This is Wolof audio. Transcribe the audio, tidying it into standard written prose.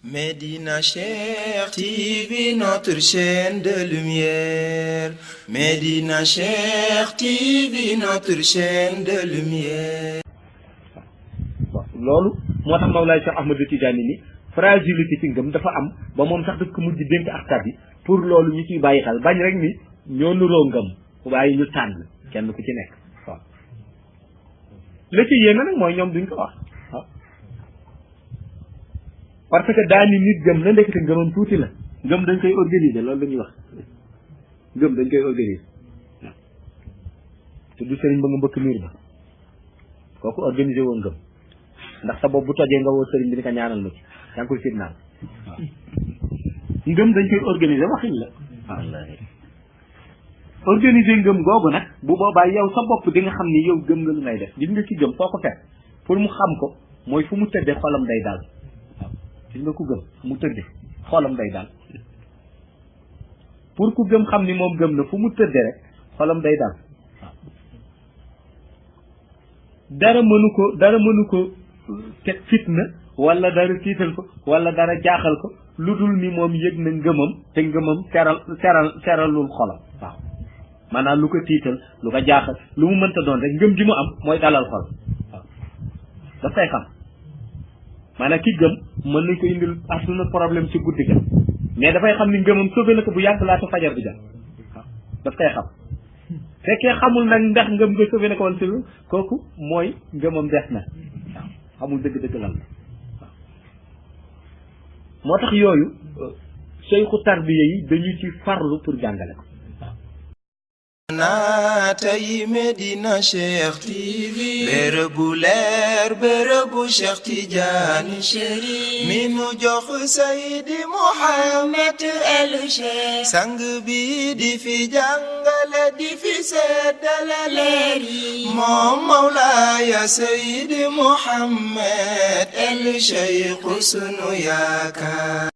Médina Cheikh TV, notre chaîne de lumière. Médina Cheikh TV, notre chaîne de lumière. loolu moo tax Mawlaay Cheikh Ahmadou Tidiane ni fragilité ci ngëm dafa am ba moom sax daf ko mujj dénk askan bi pour loolu ñu ciy bàyyi xel bañ rek ni ñoo nuroo ngëm waaye ñu tànn kenn ku ci nekk waaw la ci yéeme nag mooy ñoom duñ ko wax waaw parce que daani nit gëm na ndekete ngëmam tuuti la ngëm dañ koy organiser loolu la ñuy wax ngëm dañ koy organiser waaw te du sëriñ ba nga mbëkk miir ba kooku organiser woo ngëm ndax sa bopp bu tojee nga woo sëriñ bi ni ko ñaanal ma ci yaa ngi koy firnaal waaw ngëm dañ koy organiser waxin la wallahi organiser ngëm googu nag bu boobaa yow sa bopp di nga xam ni yow gëm nga lu ngay def gis nga ci gëm foo ko fekk pour mu xam ko mooy fu mu tëddee xolam day daal waaw gis nga ku gëm fu mu tëddee xolam day daal pour ku gëm xam ni moom gëm na fu mu tëddee rek xolam day daal waaw dara mënu ko teg fitna wala dara tiital ko wala dara jaaxal ko lu dul ni moom yëg na ngëmam te ngëmam seralul xolam waaw maanaam lu ko tiital lu ko jaaxal lu mu mënta doon rek ngëm ji mu am mooy dalal xol waaw daf koy xam maanaam ki gëm mën nañ ko indil àdduna problème ci guddi ga mais dafay xam ni ngëmam sauvé na ko bu yàgg laata fajar bi jàll waaw daf koy xam fekkee xamul nag ndax ngëm nga sauvé na ko wala sauvé kooku mooy ngëmam des na waaw xamul dëgg-dëgg lan la waaw moo tax yooyu seyxu tarbiya yi dañu ci farlu pour jàngale ko naatay Médina Cheikh TV bërëbu leer bërëbu Cheikh Tidiane Chérif mi nu jox Seydi Mouhamed El Cheikh sang bi di fi jàngale di fi seddale leer yi moom Mawlaaya Seydi Mouhamed El Cheikh sunu yaakaar